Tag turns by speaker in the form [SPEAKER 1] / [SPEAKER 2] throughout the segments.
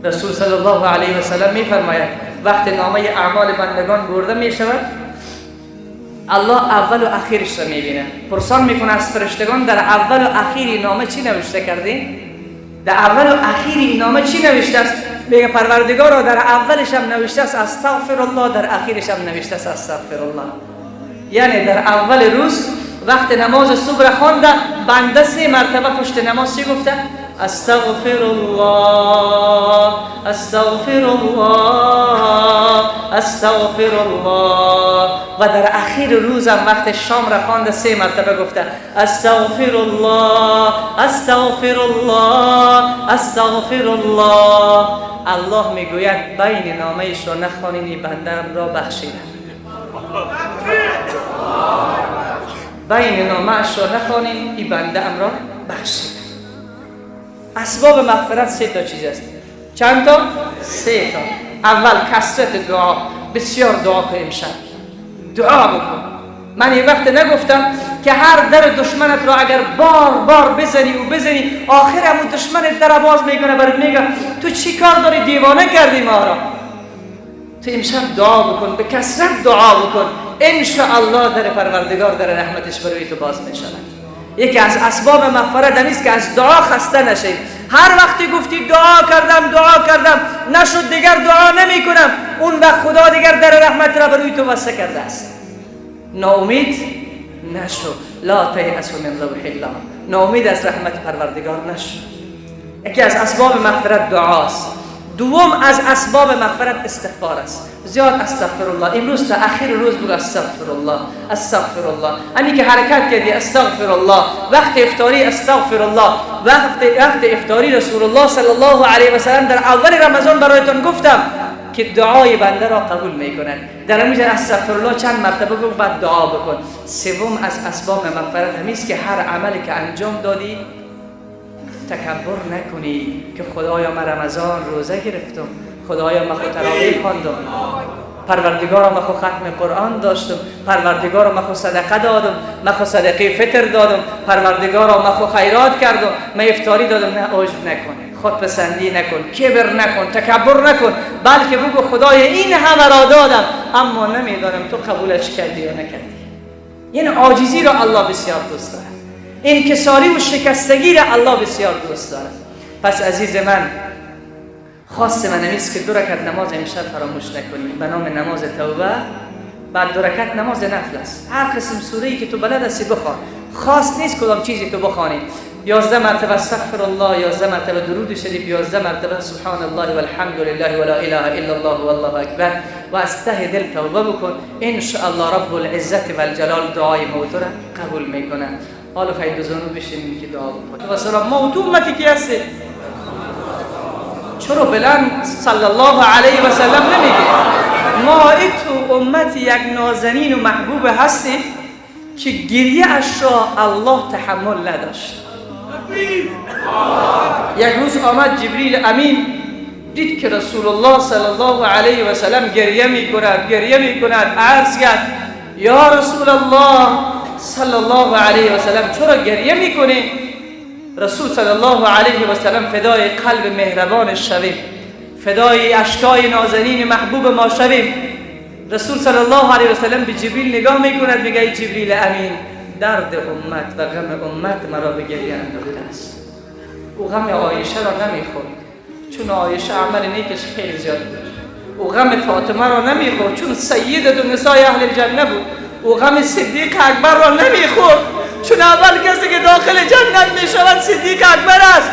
[SPEAKER 1] رسول صلی الله علیه و سلم میفرماید وقت نامه اعمال بندگان برده میشود، الله اول و اخیرش را میبینه. پرسان میکنه از فرشتگان در اول و اخیر نامه چی نوشته کردین؟ در اول و اخیر نامه چی نوشته است؟ میگه پروردگارا در اولش هم نوشته است استغفر الله، در اخیرش هم نوشته است استغفر الله. یعنی در اول روز وقت نماز صبح را خوانده، بنده 3 مرتبه پشت نماز چی گفته؟ استغفر الله، استغفر الله، استغفر الله. و در اخیر روز هم وقت شام را خوانده 3 مرتبه گفته استغفر الله، استغفر الله، استغفر الله. الله میگوید بین نامه اش را نخوانین، بنده را بخشیده. بین نامه اش را نخوانین، این بنده ام را بخشیده. اسباب مغفرت 3 تا چیز است. چند تا؟ 3 تا. اول کثرت دعا، بسیار دعا کن امشب، دعا بکن. من یه وقت نگفتم که هر در دشمنت را اگر بار بار بزنی و بزنی، آخر همون دشمنت در باز میکنه، برات میگه تو چی کار داری، دیوانه کردی ما را. تو امشب دعا بکن، به کثرت دعا بکن، انشاءالله در پروردگار در رحمتش بروی تو باز میشود. یکی از اسباب مغفرت این است که از دعا خسته نشید. هر وقتی گفتی دعا کردم دعا کردم نشد دیگر دعا نمی کنم، اون وقت خدا دیگر در رحمت را بروی تو بسته کرده است. ناامید نشو، لا تیأسوا من روح الله، ناامید از رحمت پروردگار نشو. یکی از اسباب مغفرت دعاست. دوم از اسباب مغفرت استغفار است. زیاد استغفر الله. امروز تا اخیر روز بگو استغفر الله، استغفر الله. همین که حرکت کردی استغفر الله، وقت افطاری استغفر الله. وقت افطاری رسول الله صلی الله علیه و سلم در اول رمضان برایتان گفتم که دعای بنده را قبول میکند. در همینجا استغفر الله چند مرتبه بگو، بعد دعا بکن. سوم از اسباب مغفرت همیست که هر عملی که انجام دادی تکبر نکنی که خدایا من رمضان روزه گرفتم، خدایا من خود تراویح خواندم، پروردگارا من خود ختم قرآن داشتم، پروردگارا من خود صدقه دادم، من خود صدقه فطر دادم، پروردگارا من خود خیرات کردم، من افطاری دادم. نه، عجب نکن، خودپسندی نکن، کبر نکن، تکبر نکن، بلکه بگو خدای این همه را دادم اما نمیدانم تو قبولش کردی یا نکردی. این عاجزی را الله بسیار دوست دارد، انکساری و شکستگی را الله بسیار دوست دارد. پس عزیز من، خواست من نیست که 2 رکعت نماز امشب فراموش نکنی به نام نماز توبه. بعد 2 رکعت نماز نفل است. هر قسم سوره ای که تو بلد هستی بخوان، خاص نیست کدام چیزی تو بخوانی. 11 مرتبه استغفر الله، 11 مرتبه درود شریف، 11 مرتبه سبحان الله والحمد لله ولا اله الا الله والله اکبر، و از ته دل توبه بکن. ان شاء الله رب العزت والجلال دعای ما تو را قبول میکنه. حالا خیلی زانو بشینیم که دعا بکنیم. و سلام ما تو امتی کی هستی؟ چرا بلند صلی الله علیه و سلم نمیگه؟ ما تو امت یک نازنین و محبوب هستیم که گریه اش را الله تحمل نداشت. یک روز آمد جبریل امین، دید که رسول الله صلی الله علیه و سلم گریه میکند، گریه میکند. عرض کرد یا رسول الله صلی الله علیه و سلم چرا گریه میکنی؟ رسول صلی الله علیه و سلم فدای قلب مهربان شویم، فدای اشکای نازنین محبوب ما شویم. رسول صلی الله علیه و سلم به جبریل نگاه میکند، میگه ای جبریل امین، درد امت و غم امت مرا به گریه انداخته است. او غم عایشه را نمیخورد چون عایشه عمل نیکش خیلی زیاد بود. او غم فاطمه را نمیخورد چون سیدت نسای اهل الجنه بود. او غم صدیق اکبر را نمیخورد چون اول کسی که داخل جنت میشود صدیق اکبر است.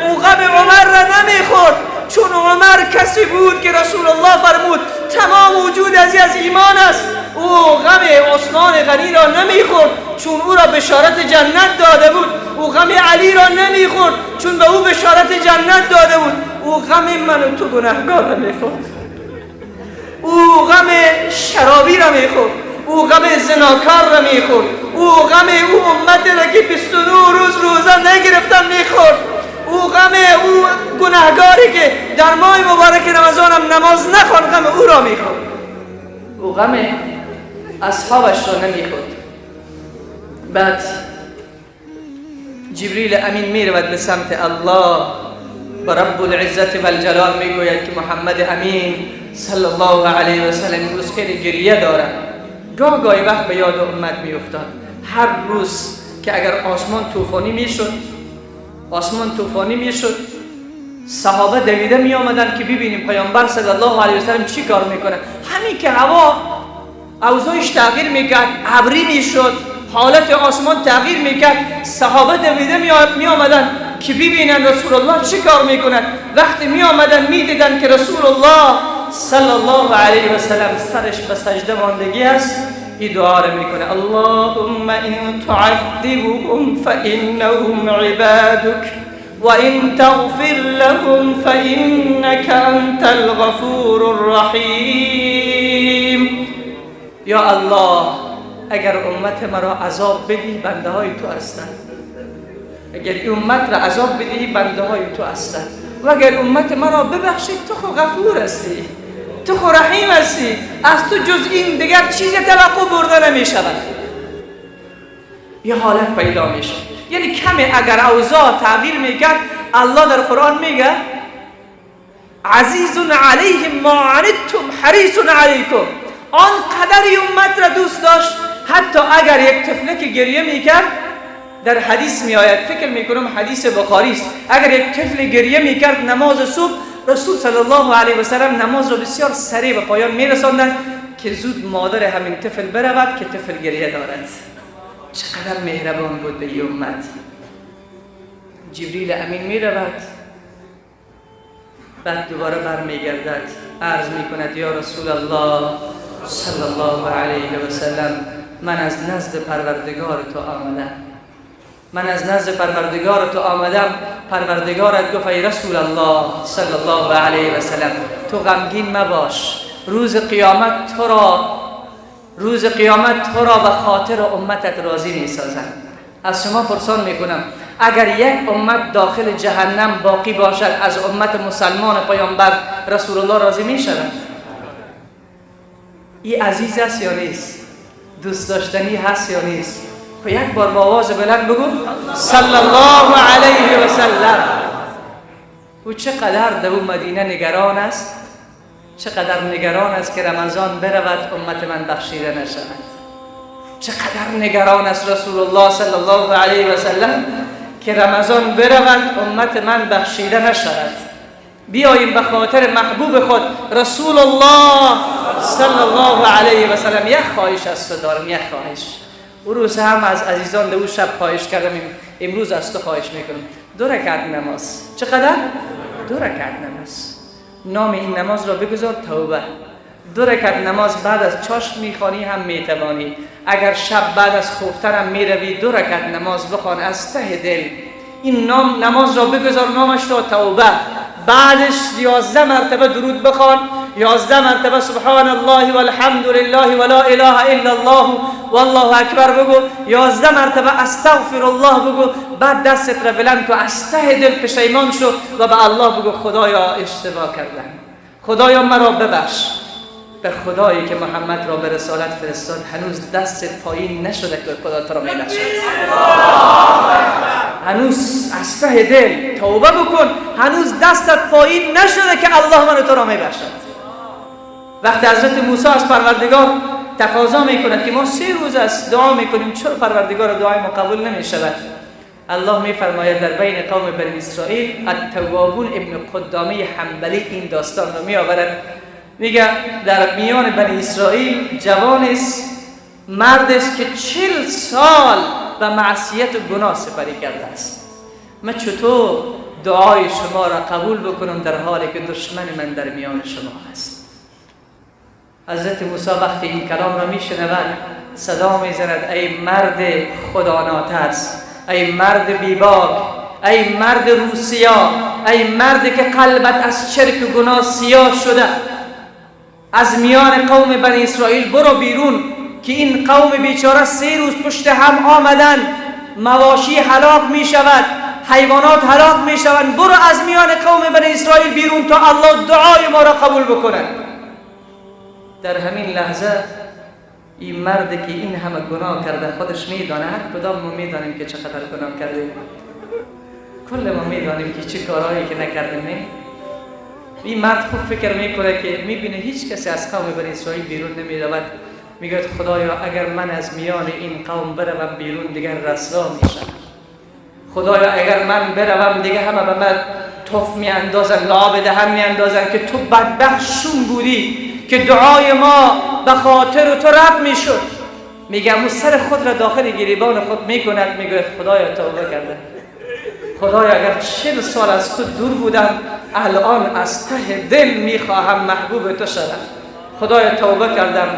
[SPEAKER 1] او غم عمر را نمیخورد چون عمر کسی بود که رسول الله فرمود تمام وجود از ایمان است. او غم عثمان غنی را نمیخورد چون او را بشارت جنت داده بود. او غم علی را نمیخورد چون به او بشارت جنت داده بود. او غم من و تو گناهگار را میخورد. او غم شرابی را میخورد. او غم زناکار را میخورد. او غم او امت را که 29 روز روزه نگرفتن میخورد. او غم او گناهگاری که در ماه مبارک رمضان هم نماز نخوان غم او را میخورد. او غم اصحابش را نمیخورد. بعد جبریل امین میرود به سمت الله. به رب العزت و الجلال میگوید که محمد امین صلی الله علیه و سلم امروز خیلی گریه دارد. گاه گاهی وقت به یاد امت میافتاد. هر روز که اگر آسمان طوفانی میشد، آسمان طوفانی میشد، صحابه دویده می آمدن که ببینیم پیامبر صلی الله علیه و سلم چی کار میکنه. همین که هوا اوضاعش تغییر میکرد، ابری میشد، حالت آسمان تغییر میکرد، صحابه دویده می آمدن که ببینن رسول الله چی کار میکند. وقتی می آمدن میدیدن که رسول الله صلی الله علیه و سلم سرش به سجده ماندگی است، این دعا رو میکنه: اللهم ان تعذبهم فانهم عبادك وان تغفر لهم فانك انت الغفور الرحیم. یا الله، اگر امت مرا عذاب بدی بنده های تو هستند، اگر امت را عذاب بدهی بنده های تو هستند، و اگر امت مرا ببخشی تو خو غفور هستی، تو خو رحیم هستی، از تو جز این دیگر چیز توقع برده نمی شود. یه حالت پیدا میشه، یعنی کمی اگر اوضاع تغییر میکرد، الله در قرآن میگه عزیز علیهم ما عنتم حریص علیکم. آن قدر امت را دوست داشت، حتی اگر یک طفله که گریه میکرد، در حدیث میآید، فکر میکنم حدیث بخاری است، اگر یک طفل گریه میکرد نماز صبح، رسول صلی الله علیه و سلم نماز را بسیار سریع به پایان میرساندند که زود مادر همین طفل برود که طفل گریه دارد. چقدر مهربان بود به این امت. جبریل امین میرود، بعد دوباره برمیگردد، عرض میکند یا رسول الله صلی الله علیه و سلم، من از نزد پروردگار تو آمدم، من از نزد پروردگار تو آمدم. پروردگارت گفت ای رسول الله صلی الله علیه و سلم، تو غمگین مباش، روز قیامت تو را، روز قیامت تو را به خاطر امتت راضی می سازم. از شما پرسان میکنم، اگر یک امت داخل جهنم باقی باشد، از امت مسلمان پیامبر رسول الله راضی می شود؟ این عزیز است یا نیست؟ دوست داشتنی هست یا نیست؟ خب یک بار با آواز بلند بگو صلی الله علیه و سلم. او چقدر در او مدینه نگران است، چقدر نگران است که رمضان برود امت من بخشیده نشود. چقدر نگران است رسول الله صلی الله علیه و سلم که رمضان برود امت من بخشیده نشود. بیاییم به خاطر محبوب خود رسول الله صلی الله علیه و سلم. یک خواهش از تو دارم، یک خواهش. او روز هم از عزیزان در او شب خواهش کردم، امروز از تو خواهش میکنم. 2 رکعت نماز. چقدر؟ 2 رکعت نماز. نام این نماز را بگذار توبه. 2 رکعت نماز بعد از چاشت میخوانی هم میتوانی، اگر شب بعد از خفتن هم میروی 2 رکعت نماز بخوان از ته دل. این نام نماز را بگذار نامش را توبه. بعدش 11 مرتبه درود بخوان، 11 مرتبه سبحان الله والحمد لله ولا اله الا الله والله اکبر بگو، 11 مرتبه استغفر الله بگو. بعد دستت را بلند کن، از ته دل پشیمان شو و به الله بگو خدایا اشتباه کردم، خدایا مرا ببخش. به خدایی که محمد را به رسالت فرستاد هنوز دستت پایین نشده که خدا تو را میبخشد. هنوز از ته دل توبه بکن، هنوز دستت پایین نشده که الله من تو را میبخشد. وقتی حضرت موسی از پروردگار تقاضا میکند که ما 3 روز است دعا میکنیم، چرا پروردگار دعای ما قبول نمیشود؟ الله میفرماید در بین قوم بنی اسرائیل التوابون ابن قدامه حنبلی این داستان را میآورد. میگه در میان بنی اسرائیل جوان است، مرد است که 40 سال به معصیت و گناه سپری کرده است. من چطور دعای شما را قبول بکنم در حالی که دشمن من در میان شما است؟ حضرت موسی وقتی این کلام را میشنود صدا میزند ای مرد خدا ناترس، ای مرد بیباک، ای مرد روسیا، ای مرد که قلبت از شرک و گناه سیاه شده، از میان قوم بنی اسرائیل برو بیرون که این قوم بیچاره 3 روز پشت هم آمدن، مواشی هلاک می شود، حیوانات هلاک می شوند، برو از میان قوم بنی اسرائیل بیرون تا الله دعای ما را قبول بکند. در همین لحظه این مرد که این همه گناه کرده خودش میدانه، هر کدام ما میدانیم که چقدر گناه کرده، کل ما میدانیم که چه کارهایی که نکردیم. نه، این مرد خوب فکر میکنه که میبینه هیچ کسی از قوم بنی اسرائیل بیرون نمیرود. میگه خدایا اگر من از میان این قوم بروم بیرون دیگر رسوا میشم. خدایا اگر من بروم دیگه همه به من تف میاندازن، لعاب دهن میاندازن که تو بدبخت شوم بودی که دعای ما به خاطر تو رد میشد. میگه او سر خود را داخل گریبان خود میکند، میگه خدایا توبه کرده، خدایا اگر 40 سال از تو دور بودم الان از ته دل میخواهم محبوب تو شدم. خدایا توبه کردم،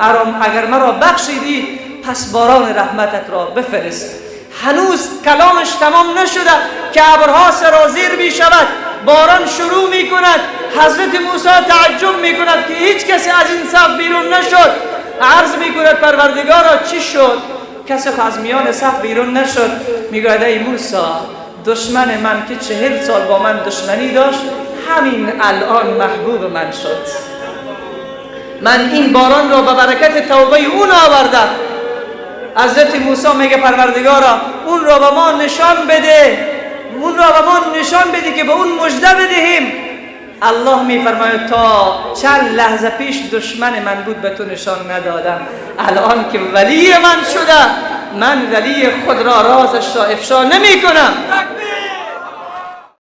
[SPEAKER 1] اگر مرا بخشیدی پس باران رحمتت را بفرست. هنوز کلامش تمام نشده که ابرها سرازیر می شود، باران شروع می کند. حضرت موسی تعجب می کند که هیچ کسی از این صف بیرون نشد. عرض می کند پروردگارا چی شد؟ کسی از میان صف بیرون نشد. میگوید ای موسی، دشمن من که 40 سال با من دشمنی داشت همین الان محبوب من شد. من این باران را به برکت توبه اون آوردم. حضرت موسی میگه پروردگارا اون را به ما نشان بده، اون را به ما نشان بده که به اون مژده بدهیم. الله میفرماید تا چند لحظه پیش دشمن من بود به تو نشان ندادم، الان که ولی من شده من ولی خود را رازش را افشا نمی کنم.